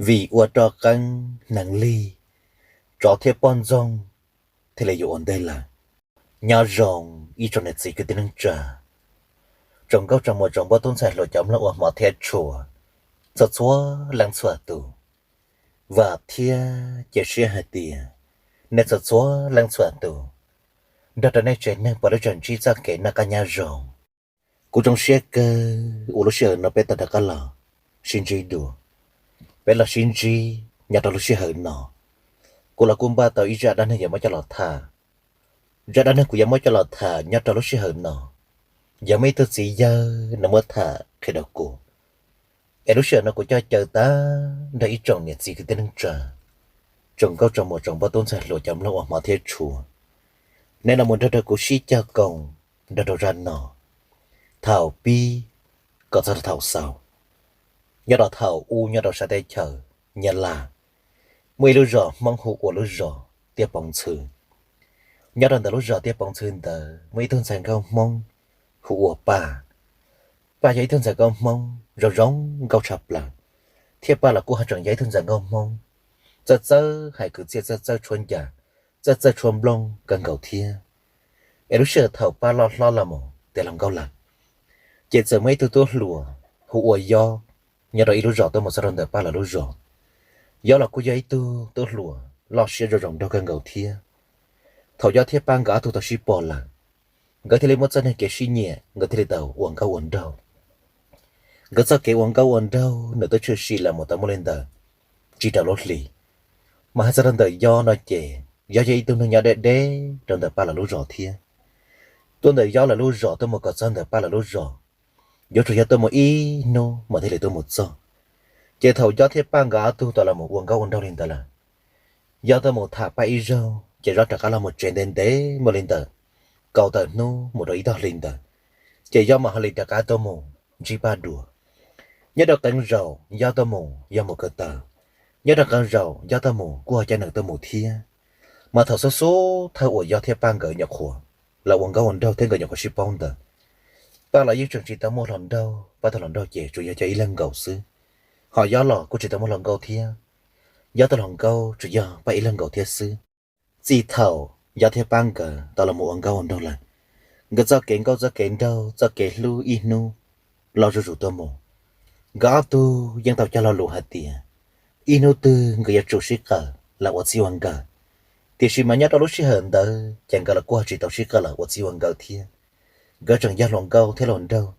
Vim ua roj qeeb hneev lig, tsov thiab poj ntxoog thiaj li yuav ua ntej lawm. Nyob zoo ib tsoom niam txiv kwv tij neej tsa, tsoom nkauj tsoom muam tsoom npawg tub ntxhais hluas cov mloog ua hmov thiab tshua, txhua txhua leej txhua tus. Vam thiab cia siab hais tias nej txhua txhua leej txhua tus nrog rau nej tsev neeg puav leej tseem ntsib txoj kev noj qab nyob zoo. Kuv zoo siab kawg uas lub sij hawm no peb tau rov qab los sib ntsib dua. Peb los sib ntsib nyob rau lub sij hawm no, kuv los kuj npaj tau ib zaj dab neeg yuav muab coj los tham. Zaj dab neeg kuv yuav muab coj los tham nyob rau lub sij hawm no yog muaj ib tug txiv yawg nws muab tham qhia rau kuv. Es lub sij hawm no kuv coj caw tag nrho ib tsoom niam txiv kwv tij neej tsa, tsoom nkauj tsoom muam tsoom npawg tub ntxhais hluas cov mloog ua hmov thiab tshua, nej los mus nrog rau kuv sib cog koom nrog rau zaj no thaum pib kom txog rau thaum xaus. Nyob rau thaum ub nyob rau sab teb chaws Nyab Laj, muaj ib lub zos Hmoob hu ua lub zos Tiaj Pov Ntxhw. Nyob rau ntawm lub zos Tiaj Pov Ntxhw ntawd muaj ib tug ntxhais nkauj Hmoob hu ua Paj. Paj yog ib tug ntxhais nkauj Hmoob zoo zoo nkauj tshaj plaws, thiab Paj los kuj ho tseem yog ib tug ntxhais nkauj Hmoob txawj txawj hais kwv txhiaj, txawj txawj tshuab ncas, txawj txawj tshuab nplooj kawg nkaus thiab. Es lub sij hawm thaum Paj loj hlob los mus tiav hluas nkauj lawm, ces txawm muaj ib tug tub hluas hu ua Yob nyob rau ib lub zos tuaj mus txog rau ntawm Paj lawv lub zos. Yob los kuj yog ib tug tub hluas loj siab zoo zoo nraug kawg nkaus thiab. Thaum Yob thiab Paj nkawd ob tug tau sib pom lawm, nkawd thiaj li muaj txoj niag kev sib nyiam, nkawd thiaj li tau ua nkauj ua nraug. Nkawd txoj kev ua nkauj ua nraug nws twb tshwm sim los mus tau muaj li ntawm tsib rau lub hlis. Mas hais txog rau ntawm Yob no ces Yob yog ib tug neeg nyob deb deb rau ntawm Paj lawv lub zos thiab. Tuaj ntawm Yob lawv lub zos tuaj mus kom txog ntawm Paj lawv lub zos, yuav tsum yog tuaj mus ib hnub mas thiaj li tuaj mus txog. Ces thaum Yob thiab Paj nkawd ob tug tau los mus ua nkauj ua nraug li ntawd lawm, Yob tuaj mus tham Paj ib zaug ces Yob rov qab los mus tsev ntev ntev muaj li ntawm kaum tawm hnub mus rau ib tog hli ntawd, ces Yob mam ho li rov qab tuaj mus ntsib Paj dua. Nyob rau qee zaum Yob tuaj mus yog mus ko taw, nyob rau qee zaum Yob tuaj mus kuj ho coj nws tuaj mus thiab. Mas thaum xub xub thawj uas Yob thiab Paj nkawd nyuam qhuav los ua nkauj ua nraug thiab nkawd nyuam qhuav sib paub ntawd, Paj los yeej tseem tsis tau muaj hluas nraug, Paj tus hluas nraug ces tsuas yog cov ib leeg nkaus xwb. Ho Yob los kuj tsis tau muaj hluas nkauj thiab, Yob tus hluas nkauj tsuas yog Paj ib leeg nkaus thiab xwb. Txij thaum Yob thiab Paj nkawd tau los mus ua nkauj ua nraug lawm, nkawd txoj kev nkauj txoj kev nraug txoj kev hlub ib hnub loj zuj zus tuaj mus. Nkawd ob tug yeej tau cog lo lus hais tias ib hnub twg nkawd yuav tsum sib qawm los ua txij ua nkawm. Tiam sis mas nyob rau lub sij hawm ntawd ces nkawd los kuj ho tsis tau sib qawm los ua txij ua nkawm thiab. Nkawd tseem yog hluas nkauj thiab hluas nraug,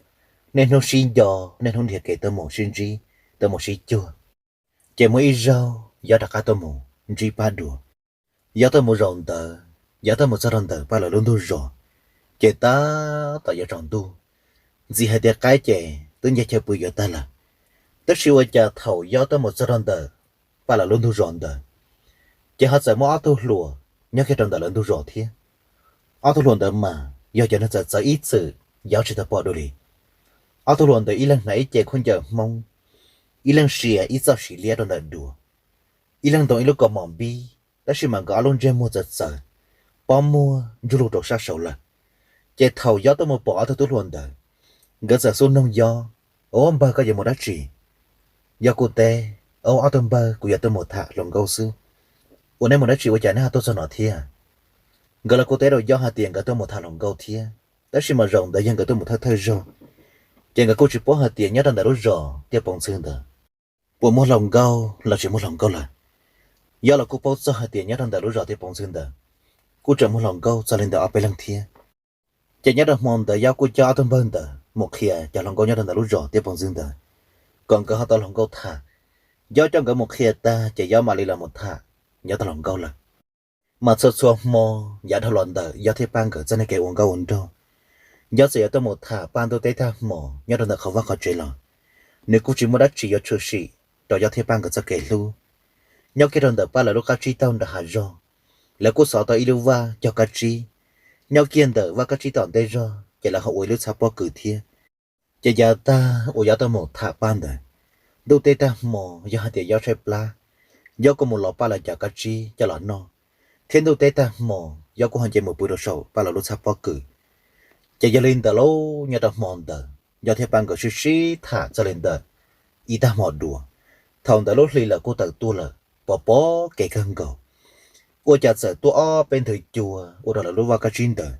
niaj hnub sib nco, niaj hnub nrhiav kev tuaj mus sib ntsib, tuaj mus sib cuag. Ces muaj ib zaug Yob rov qab tuaj mus ntsib Paj dua. Yob tuaj mus zaum ntawd, Yob tuaj mus txog rau ntawm Paj lawv lub ntug zos, ces tab tom yuav tsaus ntuj, ntxim hais tias qaib ces twb nce chaw pw yuav tag lawm. Tab sis ua cas thaum Yob tuaj mus txog rau ntawm Paj lawv lub ntug zos ntawd, ces ho txawm muaj ob tug hluas nyob kiag rau ntawm lawv ntug zos thiab. Ob tug hluas ntawd mas yog cov neeg txawv txawv ib txwm Yob tsis tau pom dua li. Ob tug hluas ntawd ib leeg hnav ib ce khaub ncaws Hmoob, ib leeg sia ib txoj siv liab rau ntawm duav, ib leeg ntoo ib lub kaus mom npib, tab sis mas nkawd ob lub ntsej muag txawv txawv, pob muag ntsug lug rau sab saud lawm. Ces thaum Yob tuaj mus pom ob tug tub hluas ntawd, nkawd txawm xub noog Yob, Ua npawg, koj yuav mus dab tsi? Yob kuj teb, Ua ob tug npawg, kuv yuav tuaj mus tham hluas nkauj xwb. Ua neb mus dab tsi ua cas neb ho tuaj txog no thiab? Nkawd los kuj teb rau Yob hais tias nkawd tuaj mus tham hluas nkauj thiab, tab sis mas zaum ntawd yog nkawd tuaj mus thawj thawj zaug, ces nkawd kuj tsis paub hais tias nyob rau ntawm lub zos Tiaj Pov Ntxhw ntawd puas muaj hluas nkauj los tsis muaj hluas nkauj lawm. Yob los kuj paub txog hais tias nyob rau ntawm lub zos Tiaj Pov Ntxhw ntawd kuj tseem muaj hluas nkauj txog li ntawm ob peb leeg thiab. Ces nyob rau hmo ntawd Yob kuj coj ob tug npawg ntawd mus qhia cov hluas nkauj nyob rau ntawm lub zos Tiaj Pov Ntxhw ntawd, kom nkawd ho tau hluas nkauj tham. Yob coj nkawd mus qhia tag ces Yob mam li los mus tham Yob tau hluas nkauj lawm. Mas txhua txhua hmo yav dhau los ntawm Yob thiab Paj nkawd txoj kev ua nkauj ua nraug, Yob txawm yuav tuaj mus tham Paj ntuj teb tag hmo nyob rau ntawm qhov vaj qhov tsev los, nws kuj tsis muaj dab tsi yuav tshwm sim rau Yob thiab Paj nkawd txoj kev hlub. Nyob kiag rau ntawm Paj lawv lub qab tsib taug nram hav zog, lawv kuj xov tau ib lub vaj cog kab tsib. Nyob kiag ntawm vaj kab tsib tom ntej zog ces lawv ho ua ib lub txhab pob kws thiab. Ces yav tag uas Yob tuaj mus tham Paj ntawd, ntuj teb tag hmo yog hais tias Yob tshaib plab, Yob kuj mus los Paj lawv cov kab tsib coj los noj, thiab ntuj teb tag hmo Yob kuj ho nce mus pw rau saum Paj lawv lub txhab pob kws. Ces yog li ntawd lauj, nyob rau hmo ntawd Yob thiab Paj nkawd sib sib tham txog li ntawm ib tag hmo dua. Thaum ntawd lub hli lawm kuj tawm tuaj lawm, pom pom kev kawg nkaus. Ua cas txawm tuaj ob peb nthwv cua ua rau lawv lub vaj kab tsib ntawd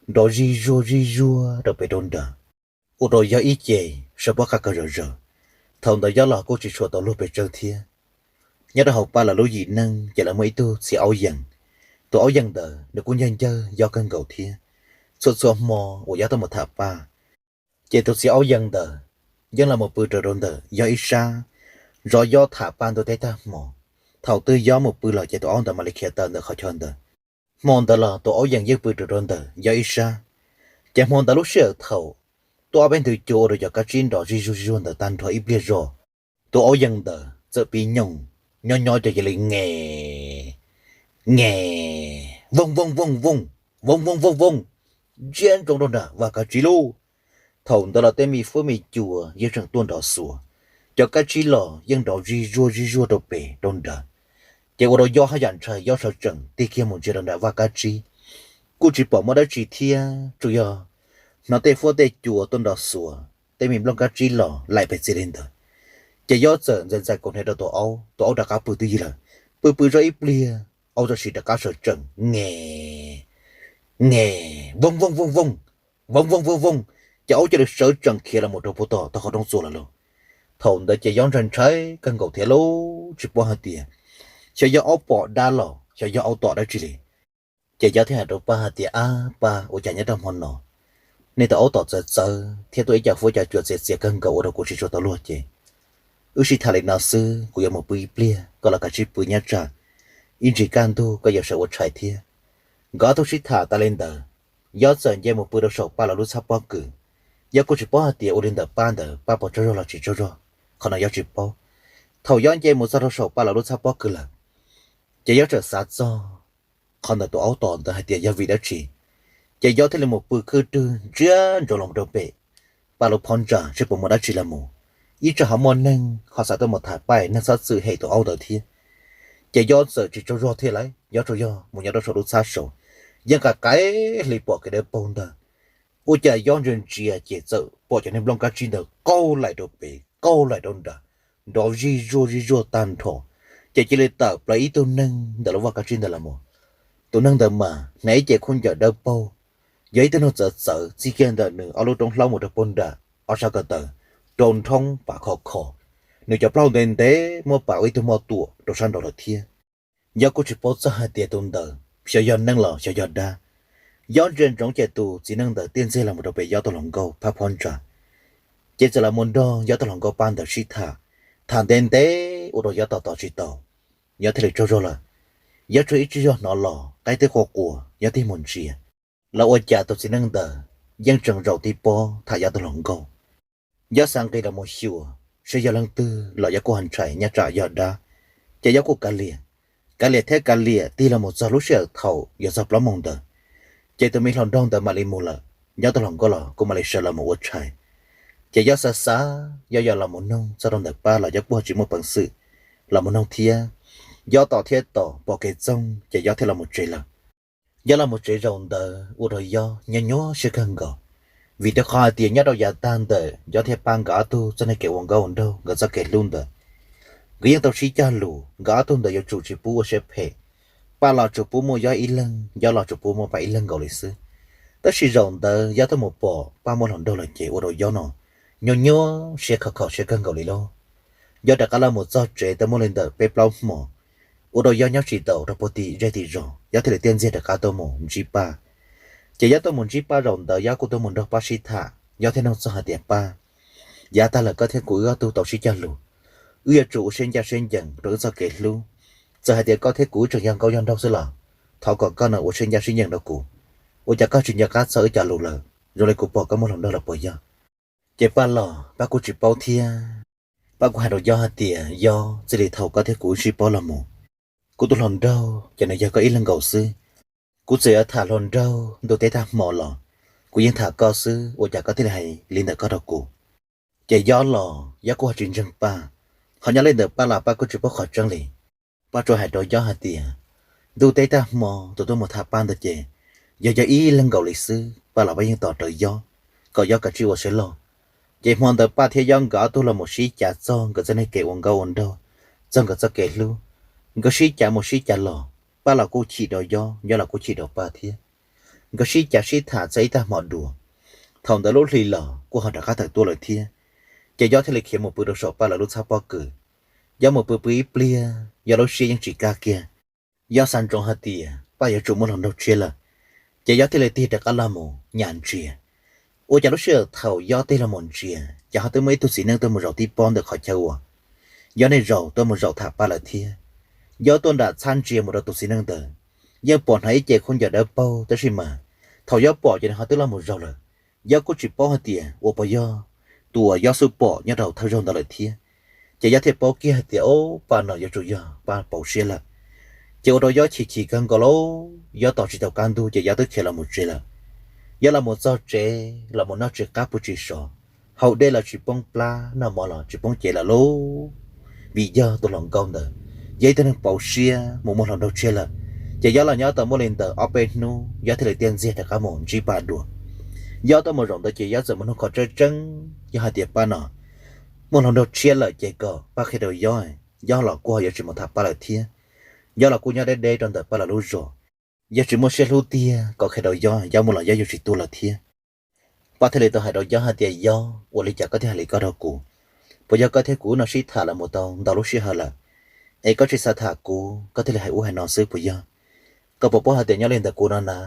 nrov zig zuag zig zuag rau pem rau nram, ua rau Yob ib ce sawv pob qa kawg zom zaws. Thaum ntawd Yob los kuj tsis tshua tau luag pes tsawg thiab. Nyob rau hauv Paj lawv lub yim neej ces lawv muaj ib tug txiv aub yees. Tus aub yees ntawd nws kuj ncawg ncawg Yob kawg nkaus thiab. Txhua txhua hmo uas Yob tuaj mus tham Paj, ces tus txiv aub yees ntawd yeej los mus pw raws rau ntawm Yob ib sab, zov Yob tham Paj ntuj teb tag hmo. Thaum twg Yob mus pw lawm ces tus aub ntawd mam li khiav tawm ntawm qhov chaw ntawd. Hmo ntawd los tus aub yees yeej pw raws rau ntawm Yob ib sab. Ces hmo ntawd lub sij hawm thaum tuaj ob peb nthwv cua ua rau cov kab tsib nrov zig zuag zig zuag ntawd tag nrho ib pliag zog, tus aub yees ntawd txawm pib nyooj, nyob nyob ces cia li nge, nge, vooj vooj vooj vooj, vooj vooj vooj vooj, ntsia ntsoov rau nram vaj kab tsib lauj. Thaum ntawd los tej me fuab me cua yeej tseem tuaj nrov xuav, cov kab tsib los yeej nrov zig zuag zig zuag rau pem rau nrad. Ces ua rau Yob haj yam ntshai, Yob sawv tsees tig kiag mus ntsia rau nram vaj kab tsib, kuj tsis pom muaj dab tsi thiab, tsuas yog hnov tej fuab tej cua tuaj nrov xuav, tej me nplooj kab tsib los laim pes txi li ntawd. Ces Yob txawm ntxais ntxais kaus hniav rau tus aub, tus aub rov qab pw twj ywm lawm. Pw pw zoj ib pliag, aub txawm sim rov qab sawv tsees nge, nge, vooj vooj vooj vooj, vooj vooj vooj vooj, ces aub cia li sawv tsees khiav los mus rau puag tom tog qhov rooj txuas lawm lauj. Thaum ntawd ces Yob ntshai ntshai kawg nkaus thiab lauj, tsis paub hais tias xyov yog aub pom dab los xyov yog aub tom dab tsi li. Ces Yob thiaj hais rau Paj hais tias, Ab Paj, ua cas nyob rau hmo no nej tus aub tom txawv txawv thiab tuaj ib co fuab co cua txias txias kawg nkaus ua rau kuv tsis tshua tau luag ces wb sib tham li no xwb, kuv yuav mus pw ib pliag, koj los kav tsij pw nyob tsam ib ntsis kaj ntug koj yuav sawv ua tshais thiab. Nkawd ob tug sib tham tas li ntawd, Yob txawm nce mus pw rau saum Paj lawv lub txhab pob kws. Yob kuj tsis paub hais tias ua li ntawm Paj ntawd Paj puas tsaug zog los tsis tsaug zog, qhov no Yob tsis paub. Thaum Yob nce mus txog rau saum Paj lawv lub txhab pob kws lawm, ces Yob txawm xav txog qhov ntawm tus aub tom ntawd hais tias yog vim dab tsi. Ces Yob thiaj li mus pw khwb rwg ntsia ntsoov los rau pem Paj lub phab ntsa seb puas muaj dab tsi los mus. Ib tsam ho muaj neeg ho xav tuaj mus tham Paj, neeg txhob txwm hem tus aub ntawd thiab. Ces Yob txawm tsis tsaug zog thiab lauj, Yob tsuas yog mus nyob rau saum lub txhab saud, yeej qaim qaim hli pom kev dawb paug ntag. Ua cas Yob ntsia ntsia ces txawm pom cov niag nplooj kab tsib ntawd qaug laim rau pem qaug laim rau nram, nrov zig zuag zig zuag tag nrho. Ces cia li tawm plaws ib tug neeg ntawm lub vaj kab tsib ntawd los mus. Tus neeg ntawd mas hnav ib ce khaub ncaws dawb paug, yog ib tug neeg txawv txawv txij kiag ntawm nws ob lub roob hlaub mus rau puag nram ob sab ko taw, rau nrhoob pam khov kho. Nws cov plaub hau ntev ntev muab pam ua ib tug moj tuam rau sab nraud lawm thiab. Yob kuj tsis paub txog hais tias tus ntawd xyov yog neeg los xyov yog dab. Yob ntsia ntsoov ces tus txiv neej ntawd thiaj ntxiag los mus rau pem Yob tus hluas nkauj Paj phab ntsa. Ces txawm los mus nrog Yob tus hluas nkauj Paj ntawd sib tham, tham ntev ntev ua rau Yob tos tos tsis tau, Yob thiaj li tsaug zog lawm. Yob tsuas ib tsig zog hnov los qaib twb qua quas, Yob thiaj mus ntsia los ua cas tus txiv neej ntawd yeej tseem zaum tib pob tham Yob tus hluas nkauj. Yob xav nqis los mus xyuas seb yog leej twg los Yob kuj ho ntshai nyob tsam yog dab. Ces Yob kuj kav liam, kav liam thiab kav liam tig los mus txog lub sij hawm thaum yuav txog plaub moos ntawd, ces tus me hluas nraug ntawd mam li mus lawm, Yob tus hluas nkauj los kuj mam li sawv los mus ua tshais. Ces Yob xav xav, Yob yuav los mus noog txog rau ntawm Paj los Yob kuj ho tsis muaj peev xwm los mus noog thiab. Yob tos thiab tos pom kev txoog ces Yob thiaj los mus tsev lawm. Yob los mus tsev zaum ntawd ua rau Yob nyuaj nyuaj siab kawg nkaus, vim rau qhov hais tias nyob rau yav tag ntawm Yob thiab Paj nkawd ob tug txoj niag kev ua nkauj ua nraug, nkawd txoj kev hlub ntawd, nkawd yeej tau sib cog lus nkawd ob tug ntawd yuav tsum tsis pub ua siab phem. Paj los tsuas pub muaj Yob ib leeg, Yob los tsuas pub muaj Paj ib leeg nkaus li xwb. Tab sis zaum ntawd Yob tuaj mus pom Paj muaj hluas nraug lawm ces ua rau Yob no nyuaj nyuaj siab khov kho siab kawg nkaus li lauj. Yob rov qab los mus txog tsev tau muaj li ntawm peb plaub hmo, ua rau Yob nyob tsis tau rau puag tim zej tim zos, Yob thiaj li thiaj ntxiag rov qab tuaj mus ntsib Paj. Ces Yob tuaj mus ntsib Paj zaum ntawd Yob kuj tuaj mus nrog Paj sib tham, Yob thiaj nug txog hais tias, Paj, yav tag lawm koj thiab kuv wb ob tug tau sib cog lus, wb yuav tsum ua siab ncaj siab ncees rau wb txoj kev hlub. Txawm hais tias koj thiab kuv wb tseem yog nkauj yog nraug xwb los thov kom koj no ua siab ncaj siab ncees rau kuv. Ua cas koj tsis nco qab txog wb cov lus lawm, zoo li kuv pom koj muaj hluas nraug lawm puas yog? Ces Paj los Paj kuj tsis paub thiab. Paj kuj hais rau Yob hais tias, Yob, txij li thaum koj thiab kuv wb sib paub los mus, kuv tus hluas nraug ces nws yog koj ib leeg nkaus xwb. Kuv txawm yuav tham hluas nraug ntuj teb tag hmo los kuv yeej tham koj xwb, ua cas koj thiaj li hais li ntawm koj rau kuv? Ces Yob los Yob kuj ho tsis ntseeg Paj, ho nyob li ntawm Paj los Paj kuj tsis paub qhov tseeb li. Paj tsuas hais rau Yob hais tias, ntuj teb tag hmo tus tuaj mus tham Paj ntawd ces yog Yob ib leeg nkaus li xwb. Paj los Paj yeej tos rawv Yob kom Yob kav tsij ua siab loj. Ces hmo ntawd Paj thiab Yob nkawd ob tug los mus sib cav txog nkawd txoj neej kev ua nkauj ua nraug, txog nkawd txoj kev hlub. Nkawd sib cav mus sib cav los, Paj los kuj chim rau Yob, Yob los kuj chim rau Paj thiab. Nkawd sib cav sib tham txog ib tag hmo dua. Thaum ntawd lub hli los kuj ho rov qab tawm tuaj lawm thiab, ces Yob thiaj li khiav mus pw rau saum Paj lawv lub txhab pob kws. Yob mus pw pw ib pliag, Yob lub siab yeej tsis kaj kiag. Yob xav ntsoov hais tias Paj yuav tsum muaj hluas nraug tshiab lawm, ces Yob thiaj li tig rov qab los mus nyas ntsia. Ua cas lub sij hawm thaum Yob tig los mus ntsia, ces ho twb muaj ib tug txiv neej tuaj mus zaum tib pob ntawm qhov chaw uas Yob niaj zaus tuaj mus zaum tham Paj lawm thiab. Yob tuaj nram txhab ntsia mus rau tus txiv neej ntawd, yeej pom hnav ib ce khaub ncaws dawb paug, tab sis mas thaum Yob pom ces nws ho twb los mus zaum lawm. Yob kuj tsis paub hais tias ua puas yog tus uas Yob xub pom nyob rau thawj zaug ntawd lawm thiab. Ces Yob thiaj paub kiag hais tias, Ob, Paj no yuav tsum yog Paj pauv siab lawm. Ces ua rau Yob chim chim kawg nkaus lauj, Yob tos tsis tau kaj ntug ces Yob twb khiav los mus tsev lawm. Yob los mus txog tsev los mus noj tsis qab pw tsis sov, haus dej los tsis poob plab, noj mov los tsis poob cev lawm lauj. Vim yog tus hluas nkauj ntawd yog ib tug neeg pauv siab mus muaj hluas nraug tshiab lawm. Ces Yob los nyob tau muaj li ntawd ob peb hnub, Yob thiaj li tiaj ntxiag rov qab mus ntsib Paj dua. Yob tuaj mus zaum ntawd ces Yob txawm mus nug qhov tseeb tseeb, yog hais tias Paj no muaj hluas nraug tshiab lawm ces kom Paj qhia rau Yob, Yob los kuj ho yuav tsis mus tham Paj lawm thiab. Yob los kuj nyob deb deb rau ntawm Paj lawv lub zos, yog tsis muaj siab hlub tiag kom qhia rau Yob, Yob mus los Yob yuav tsis tuag lawm thiab. Paj thiaj li tau hais rau Yob hais tias, Yob, ua li cas koj thiaj hais li koj rau kuv? Puas yog koj thiab kuv wb no sib tham los mus tau ntau lub sij hawm lawm, es koj tsis xav tham kuv, koj thiaj li hais ub hais no xwb puas yog? Koj puas paub hais tias nyob li ntawm kuv no na,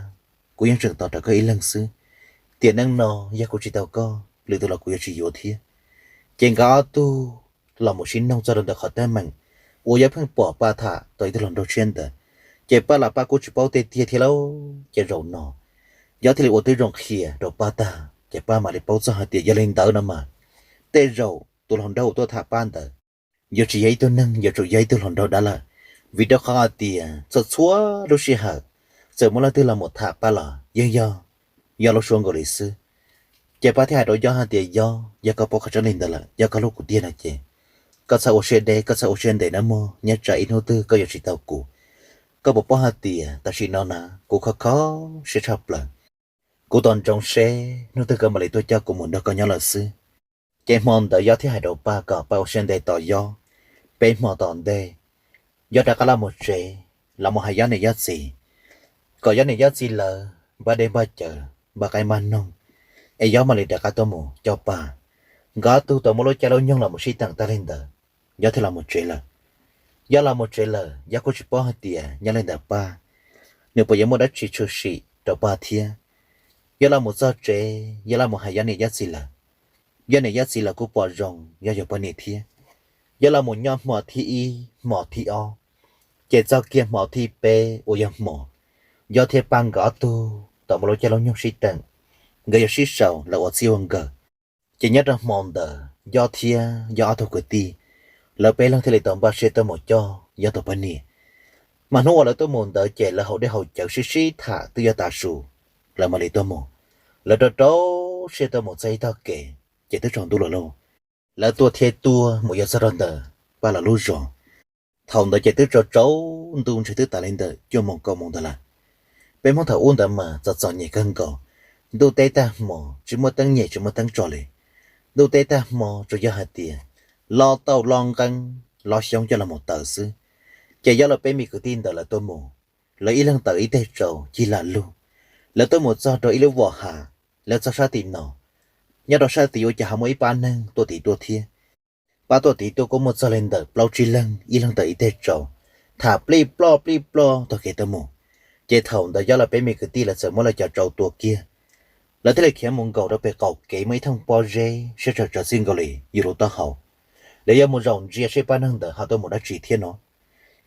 kuv yeej tseem tos rawv koj ib leeg xwb. Tiam neej no yog kuv tsis tau koj, lwm tus los kuv yuav tsis yuav thiab. Ces nkawd ob tug los mus sib noog txog rau ntawm qhov teeb meem uas Yob pheej pom Paj tham tau ib tug hluas nraug tshiab ntawd, ces Paj los Paj kuj tsis paub tiag tiag thiab lauj. Ces zaum no Yob thiaj li ua tib zoo qhia rau Paj tag ces Paj mam li paub txog hais tias yog li ntawd no mas, tej zaum tus hluas nraug uas tuaj tham Paj ntawd yuav tsis yog ib tug neeg, yuav tsum yog ib tug hluas nraug dab lawm, vim rau qhov hais tias txhua txhua lub sij hawm txawm muaj leej twg los mus tham Paj los yeej yog Yob lub suab nkaus li xwb. Ces Paj thiaj hais rau Yob hais tias, Yob, yog koj paub qhov tseeb li ntawd lawm, yog koj hlub kuv tiag no ces koj txhob ua siab deb, koj txhob ua siab ntev nawb mog, nyob tsam ib hnub twg koj yuav tsis tau kuv. Koj puas paub hais tias tam sim no na kuv kho kho siab tshaj plaws. Kuv tos ntsoov seb hnub twg koj mam li tuaj coj kuv mus nrog koj nyob lawm xwb. Ces hmo ntawd Yob thiaj hais rau Paj kom Paj ua siab ntev tos Yob. Peb hmo tom ntej, Yob rov qab los mus tsev, los mus hais Yob niam Yob txiv, kom Yob niam Yob txiv lawv npaj dej npaj cawv npaj qaib npaj noog, es Yob mam li rov qab tuaj mus coj Paj. Nkawd ob tug tau muaj lub caij lub nyoog los mus sib teem tag li ntawd, Yob thiaj los mus tsev lawm. Yob los mus tsev lawm, Yob kuj tsis paub hais tias nyob li ntawm Paj, nws puas yuav muaj dab tsi tshwm sim rau Paj thiab. Yob los mus txog tsev, Yob los mus hais Yob niam Yob txiv lawm. Yob niam Yob txiv lawv kuj pom zoo Yob yog poj niam thiab. Yob los mus nyob hmo thib ib hmo thib ob, ces txog kiag hmo thib peb uas yog hmo Yob thiab Paj nkawd ob tug tau muaj lub caij lub nyoog sib teem, nkawd yuav sib sau lawv ua txij ua nkawm. Ces nyob rau hmo ntawd Yob thiab Yob ob tug kwv tij, lawv peb leeg thiaj li tau npaj siab tuaj mus coj Yob tus poj niam. Mas hnub uas lawv tuaj mus ntawd ces lawv haus dej haus cawv sib sib tham twb yuav tav su, lawv mam li tuaj mus. Lawv rau rau siab tuaj mus txog ib tog kev, ces twb tsaus ntuj lawm lauj. Lawv tuaj thiab tuaj mus yuav txog rau ntawm Paj lawv lub zos. Thaum ntawd ces twb tsaus tsaus ntuj, ntshe twb tas li ntawm cuaj moos kaum moos ntawd lawm. Peb Hmoob thaum ub ntawd mas txom txom nyem kawg nkaus, ntuj teb tag hmo tsis muaj teeb nyem tsis muaj teeb tso li. Ntuj teb tag hmo tsuas yog hais tias lov tauj lov nqeeb lov xyoob coj los mus taws xwb. Ces Yob lawv peb me kwv tij ntawd lawv tuaj mus, lawv ib leeg taws ib teg tsaus cig lam lug. Lawv tuaj mus txog rau ib lub vom hav, lawv txog sab tim no, nyob rau sab tid ua cas ho muaj ib pab neeg tuaj tid tuaj thiab. Pab tuaj tid tuaj kuj muaj txog li ntawm plaub tsib leeg, ib leeg taws ib teg tsaus, tham plij ploj plij ploj taug kev tuaj mus. Ces thaum ntawd Yob lawv peb me kwv tij lawv txawm muab lawv cov tsau tua kiag, lawv thiaj li khiav mus nkaum rau pem qaum kev muaj ib thooj pob zeb siab tsawg tsawg txij nkaus li yus lub taub hau. Lawv yuav mus zaum ntsia seb pab neeg ntawd ho tuaj mus dab tsi thiab no.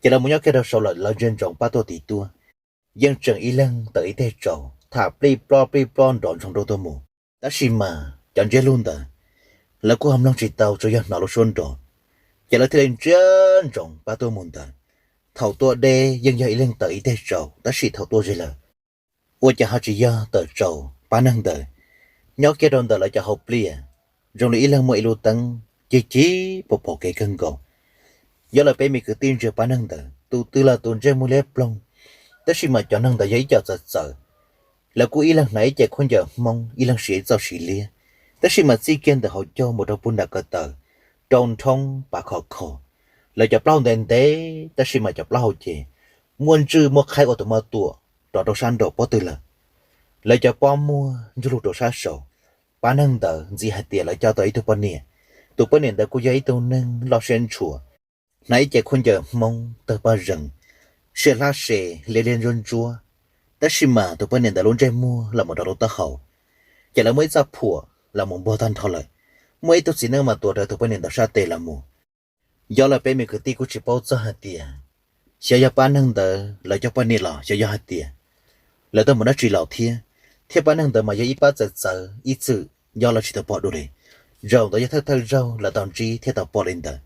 Ces lawv mus nyob kiag rau saud lawm, lawv ntsia ntsoov pab tuaj tid tuaj, yeej tseem ib leeg taws ib teg tsaus tham plij ploj plij ploj nrov ntsoog rau tuaj mus. Tab sis mas cov ntsiab lug ntawd, lawv kuj ho mloog tsis tau, tsuas yog hnov lub suab nrov. Ces lawv thiaj li ntsia ntsoov pab tuaj mus ntawd. Thaum tuaj deb yeej yog ib leeg taws ib teg tsaus, tab sis thaum tuaj ze lawm, ua cas ho tsis yog taws tsaus pab neeg ntawd. Nyob kiag rau ntawm lawv cov hauv pliaj, zoo li ib leeg muaj ib lub teeb cig cig pom pom kev kawg nkaus. Yob lawv peb me kwv tij ntsia pab neeg ntawd tus twg los tus ntsej muag liab ploog, tab sis mas cov neeg ntawd yog ib co txawv txawv. Lawv kuj ib leeg hnav ib ce khaub ncaws Hmoob, ib leeg siv ib txoj siv liab, Tab sis mas txij kiag ntawm hauv caug mus rau puag nram ko taw, rau nrhoob pav khov kho. Lawv cov plaub hau ntev ntev tab sis mas cov plaub hau ces muaj ntswj muaj qhaib ua tus maj tuam rov rau sab nraum pob tw lawm. Lawv cov pob muag ntsug lug rau sab saud. Pab neeg ntawd ntxiv hais tias lawv coj tau ib tug poj niam. Tus poj niam ntawd kuj yog ib tug neeg loj siab ntshua, hnav ib ce khaub ncaws Hmoob tawg paj zees, siab hlab se, liab liab ntsuab ntsuab. Tab sis mas tus poj niam ntawd lub ntsej muag los mus rau lub taub hau, ces lawv muaj ib txoj phuam los mus npuag tag nrho lawm. Muaj ib tug txiv neej mas tuav rawv tus poj niam ntawd sab tes los mus. Yob lawv peb me kwv tij kuj tsis paub txog hais tias xyov yog pab neeg ntawd lawv coj poj niam los xyov yog hais tias lawv tuaj mus dab tsi los thiab. Thiab pab neeg ntawd mas yog ib pab txawv txawv ib txwm Yob lawv tsis tau pom dua li. Zaum ntawd yog thawj thawj zaug lawv tau ntsib thiab tau pom li ntawd.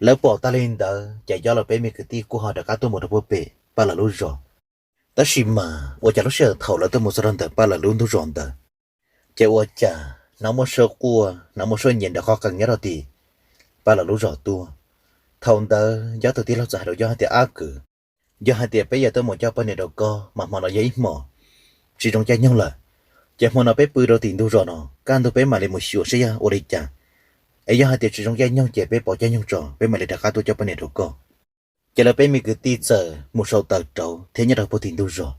Lawv pom tag li ntawd ces Yob lawv peb me kwv tij kuj ho rov qab tuaj mus rau puag pem Paj lawv lub zos. Tab sis mas ua cas lub sij hawm thaum lawv tuaj mus txog rau ntawm Paj lawv lub ntug zos ntawd, ces ua cas hnov muaj suab quaj hnov muaj suab nyiav nrov qoj qees nyob rau tim Paj lawv lub zos tuaj. Thaum ntawd Yob tus tij laug txawm hais rau Yob hais tias, Ab kwv, yog hais tias peb yuav tuaj mus coj poj niam rau koj mas hmo no yog ib hmos tsis zoo caij nyoog lawm. Ces hmo no peb pw rau tim ntug zos no, kaj ntug peb mam li mus xyuas saib yog ua li cas. Es yog hais tias tsis zoo caij nyoog ces peb pauv caij nyoog tso peb mam li rov qab tuaj coj poj niam rau koj. Ces lawv peb me kwv tij txawm mus sau taws rauv thiab nyob rau puag tim ntug zos.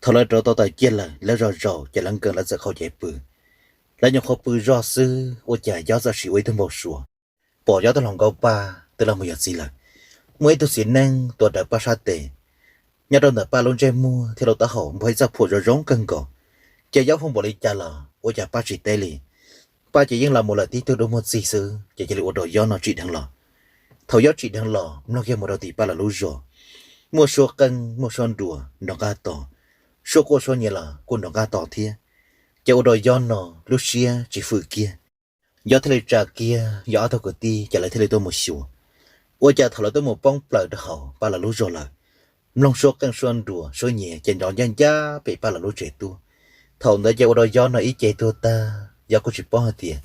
Thaum lawv rauv tau taws ciaj lawm lawv zos zaum ces lawv nkees lawv txawm qhau cev pw. Lawv nyuam qhuav pw zoj xwb ua cas Yob txawm sim ua ib tug npau suav, pom Yob tus hluas nkauj Paj twb los mus yuav txiv lawm. Muaj ib tug txiv neej tuav rawv Paj sab tes. Nyob rau ntawm Paj lub ntsej muag thiab lub taub hau npuag ib txoj phuam zoo zoo kawg nkaus. Ces Yob hu npaum li cas los ua cas Paj tsis teb li. Paj ces yeej los mus lawm tib tug dub muag txig xwb ces cia li ua rau Yob no tsim dheev los. Thaum Yob tsim dheev los mloog kiag mus rau tim Paj lawv lub zos, muaj suab qeej muaj suab nruas nrov nqaj tos, suab quaj suab nyiav los kuj nrov nqaj tos thiab. Ces ua rau Yob no lub siab tsis fwm kiag. Yob thiaj li tsa kiag Yob ob tug kwv tij ces lawv thiaj li tuaj mus xyuas. Ua cas thaum lawv tuaj mus poob plaws rau hauv Paj lawv lub zos lawm, mloog suab qeej suab nruas suab nyiav ces nrov ncaj ncaj pem Paj lawv lub tsev tuaj. Thaum ntawd ces ua rau Yob no ib ce tuag tag, Yob kuj tsis paub hais tias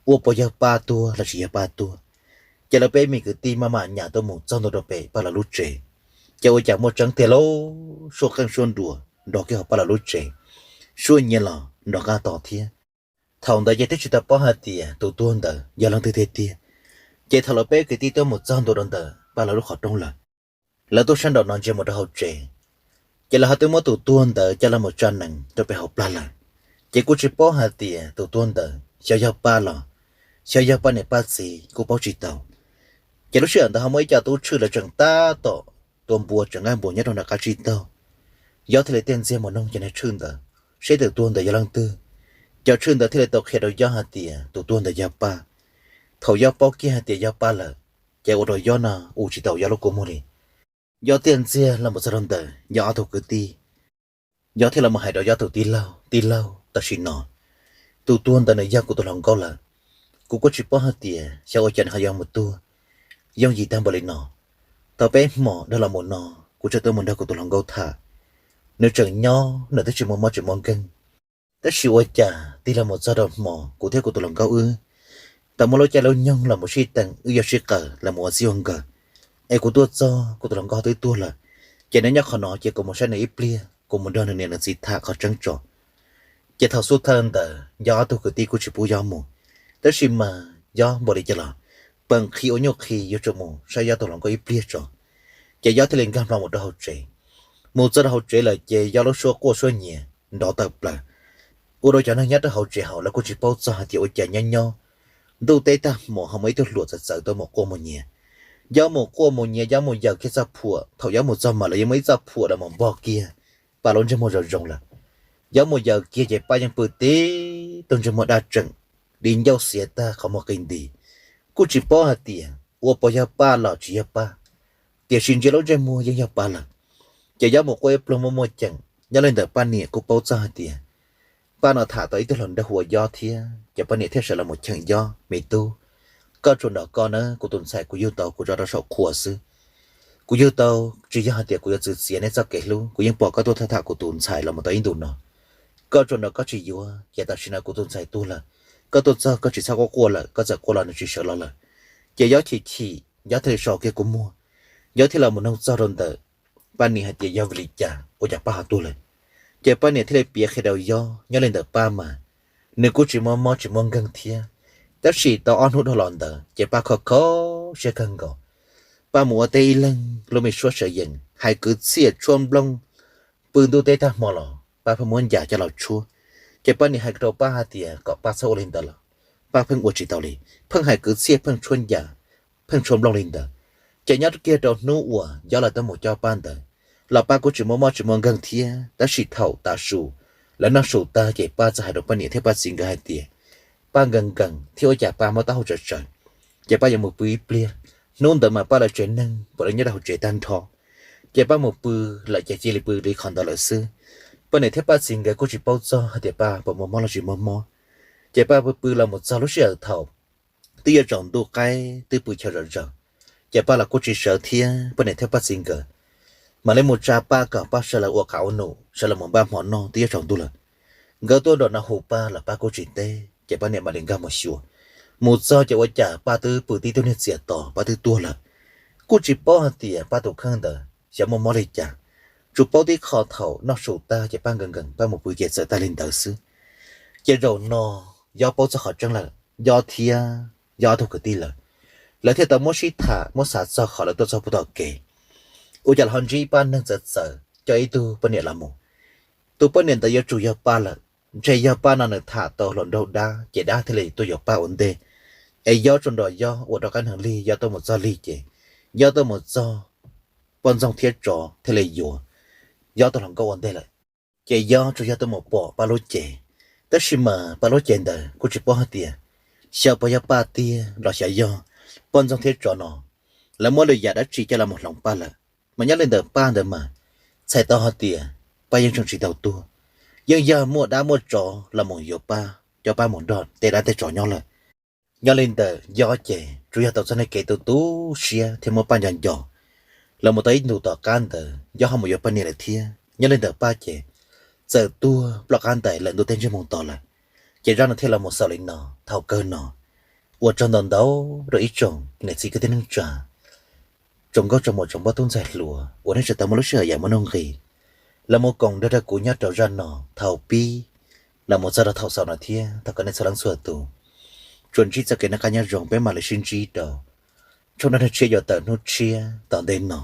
ua puas yog Paj tuag los tsis yog Paj tuag. Ces lawv peb me kwv tij maj mam nyas tuaj mus txog ntua rau pem Paj lawv lub tsev. Ces ua cas muaj tseeb tiag lauj, suab qeej suab nruas nrov kiag hauv Paj lawv lub tsev, suab nyiav los nrov nqaj tos thiab. Thaum ntawd ces twb tsis tau paub hais tias tus tuag ntawd yog leej twg tiag tiag. Ces thaum lawv peb kwv tij tuaj mus txog ntua rau ntawm Paj lawv lub qhov rooj lawm, lawv tuaj sab nraum no ntsia mus rau hauv tsev, ces lawv ho twb muab tus tuag ntawd coj los mus tsa nees rau pem hauv plag lawm. Ces kuj tsis paub hais tias tus tuag ntawd xyov yog Paj los xyov yog Paj niam Paj txiv kuj paub tsis tau. Ces lub sij hawm ntawd ho muaj ib co tub tshwj lawv tseem tab tom tua npua tseem nqaij npua nyob rau nram qab tsib taug. Yob thiaj li tig ntxiag mus noog cov niag tshwj ntawd seb tus tuag ntawd yog leej twg. Cov tshwj ntawd thiaj li tau qhia rau Yob hais tias tus tuag ntawd yog Paj. Thaum Yob paub kiag hais tias yog Paj lawm, ces ua rau Yob no ua tsis tau Yob lub kua muag li. Yob tig ntxiag los mus txog rau ntawm Yob ob tug kwv tij. Yob thiaj los mus hais rau Yob tus tij laug, Tij laug, tam sim no tus tuag ntawd nws yog kuv tus hluas nkauj lawm. Kuv kuj tsis paub hais tias xyov ua cas nws ho yuav mus tuag yooj yim tag npaum li no. Tau peb hmos dhau los mus no, kuv tseem tuaj mus nrog kuv tus hluas nkauj tham. Nws tseem nyob, nws twb tsis muaj mob tsis muaj nkeeg. Tab sis ua cas tig los mus txog rau hmo kuv thiab kuv tus hluas nkauj wb tau muaj lub caij lub nyoog los mus sib teem wb yuav sib qawm los mus ua txij ua nkawm, es kuv tuaj txog kuv tus hluas nkauj twb tuag lawm. Ces nws nyob qhov no ces kuv mus saib nws ib pliag, kuv mus nrog nws niam nws txiv tham qhov tseeb tso. Ces thaum xub thawj ntawd Yob ob tug kwv tij kuj tsis pub Yob mus, tab sis mas Yob npaum li cas los peem qhi ua nyuj qhi yuav tsum mus saib Yob tus hluas nkauj ib pliag tso. Ces Yob thiaj li nkag hlo mus rau hauv tsev. Mus txog rau hauv tsev lawm ces Yob lub suab quaj suab nyiav nrov tawm plaws, ua rau cov neeg nyob rau hauv tsev hauv lawv kuj tsis paub txog hais tias ua cas nyob nyob ntuj teb tag hmo ho muaj ib tug hluas txawv txawv tuaj mus quaj mus nyiav. Yob mus quaj mus nyiav, Yob mus yaws kiag txoj phuam, thaum Yob mus txog mas lawv yeej muaj ib txoj phuam los mus npog kiag Paj lub ntsej muag zoo zoo lawm. Yob mus yaws kiag ces Paj yeej pw tib tug ntsej muag daj tseem, di ncauj xiav tag qhov muag qi nti. Kuj tsis paub hais tias ua puas yog Paj los tsis yog Paj, tiam sis ntsia lub ntsej muag yeej yog Paj lawm. Ces Yob mus quaj ib pluag muaj muaj ceem, nyob li ntawm Paj niam kuj paub txog hais tias Paj no tham tau ib tug hluas nraug hu ua Yob thiab, ces Paj niam thiaj sawv los mus cheem Yob, Me tub, koj tsuas nrog koj na, kuv tus ntxhais kuv yug tau kuv tso rau saum qhua xwb. Kuv yug tau tsis yog hais tias kuv yuav txwv txiav nej txoj kev hlub, kuv yeej pom koj tuaj tham tham kuv tus ntxhais los mus tau ib ntus no. Koj tsuas nrog koj tsis yuav, ces tam sim no kuv tus ntxhais tuag lawm, koj tuaj txog koj tsis txhob quaj quaj lawm, koj txawm quaj los nws tsis sawv los lawm. Ces Yob chim chim, Yob thiaj li so kiag kua muag, Yob thiaj los mus noog txog rau ntawm Paj niam hais tias yog vim li cas ua cas Paj ho tuag lawm. Ces Paj niam thiaj li piav qhia rau Yob, nyob li ntawm Paj mas nws kuj tsis muaj mob tsis muaj nkeeg thiab. Tab sis tau ob hnub dhau los ntawd ces Paj kho kho siab kawg nkaus. Paj mus ua teb ib leeg lub me suab sawv yees, hais kwv txhiaj tshuab nplooj, pw ntuj teb tag hmo los Paj pheej muab ncas coj los tshuab. Ces Paj niam hais rau Paj hais tias kom Paj txhob ua li ntawd lawm, Paj pheej ua tsis tau li, pheej hais kwv txhiaj pheej tshuab ncas, pheej tshuab nplooj li ntawd. Ces nyob kiag rau hnub uas Yob lawv tuaj mus coj Paj ntawd los Paj kuj tsis muaj mob tsis muaj nkeeg thiab. Tab sis thaum tav su lawv noj su tag ces Paj txawm hais rau Paj niam thiab Paj txiv nkawd hais tias Paj nkees nkees thiab ua cas Paj muab taub hau tsawv tsawv, ces Paj yuav mus pw ib pliag. Hnub ntawd mas Paj lawv tsev neeg puav leej nyob rau hauv tsev tag nrho, ces Paj mus pw lawm ces cia li pw li qhov ntawd lawm xwb. Paj niam thiab Paj txiv nkawd kuj tsis paub txog hais tias Paj puas muaj mob los tsis muaj mob. Ces Paj pw pw los mus txog lub sij hawm thaum twb yuav tsaus ntuj qaib twb pw chaw zom zaws, ces Paj los kuj tsis sawv thiab. Paj niam thiab Paj txiv nkawd mam li mus tsa Paj kom Paj sawv los ua qav ua num sawv los mus npaj hmo noj twb yuav tsaus ntuj lawm. Nkawd tuaj nram no hu Paj los Paj kuj tsis teb, ces Paj niam mam li nkag mus xyuas. Mus txog ces ua cas Paj twb pw tib tug niag txias tos, Paj twb tuag lawm. Kuj tsis paub hais tias Paj tus kheej ntawd xyov muaj mob li cas, tsuas paub tib qho thaum noj su tag ces Paj nkees nkees Paj mus pw ces txawm tag li ntawd xwb. Ces zaum no Yob paub txog qhov tseeb lawm, Yob thiab Yob ob tug kwv tij lawm, lawv thiaj tau muab sib tham muab xav txog qhov lawv tuaj txog puag tom kev, ua cas lawv ho ntsib ib pab neeg txawv txawv coj ib tug poj niam los mus. Tus poj niam ntawd yuav tsum yog Paj lawm, ntshe yog Paj no nws tham tau hluas nraug dab ces dab thiaj li tuaj yuav Paj ua ntej. Es Yob tsuas nrog Yob ua rov qab neeg lig, Yob tuaj mus txog lig ces Yob tuaj mus txog poj ntxoog thiab tsov thiaj li yuav Yob tus hluas nkauj ua ntej lawm. Ces Yob tsuas yog tuaj mus pom Paj lub cev, tab sis mas Paj lub cev ntawd kuj tsis paub hais tias xyov puas yog Paj tiag los xyov yog poj ntxoog thiab tsov no lawv muab lwm yam dab tsi coj los mus hloov Paj lawm. Mas nyob li ntawm Paj ntawd mas txhais tau hais tias Paj yeej tseem tsis tau tuag, yeej yog muaj dab muaj tsov los mus yuav Paj, coj Paj mus nrog tej dab tej tsov nyob lawm. Nyob li ntawm Yob ces tsuas yog tau txoj niag kev tu tu siab thiab muab Paj nco nco. Los mus tau ib ntus tom qab ntawd Yob ho mus yuav poj niam lawm thiab. Nyob li ntawm Paj ces txawm tuag ploj qab ntais lawm ntuj teb ntsej muag tos lawm. Ces zaj no thiaj los mus xaus li no. Thaum kawg no ua tsaug ntau ntau rau ib tsoom niam txiv kwv tij neej tsa, tsoom nkauj tsoom muam tsoom poj tub ntxhais hluas uas nej tseem tau muaj lub sij hawm yam muaj nuj nqis los mus koom nrog rau kuv nyob rau zaj no thaum pib los mus txog rau thaum xaus no thiab. Thov kom nej txhua leej txhua tus tsuas ntsib txoj kev noj qab nyob zoo, peb mam li sib ntsib rau tshooj dab neeg tshiab yuav tawm hnub tshiab tom ntej no.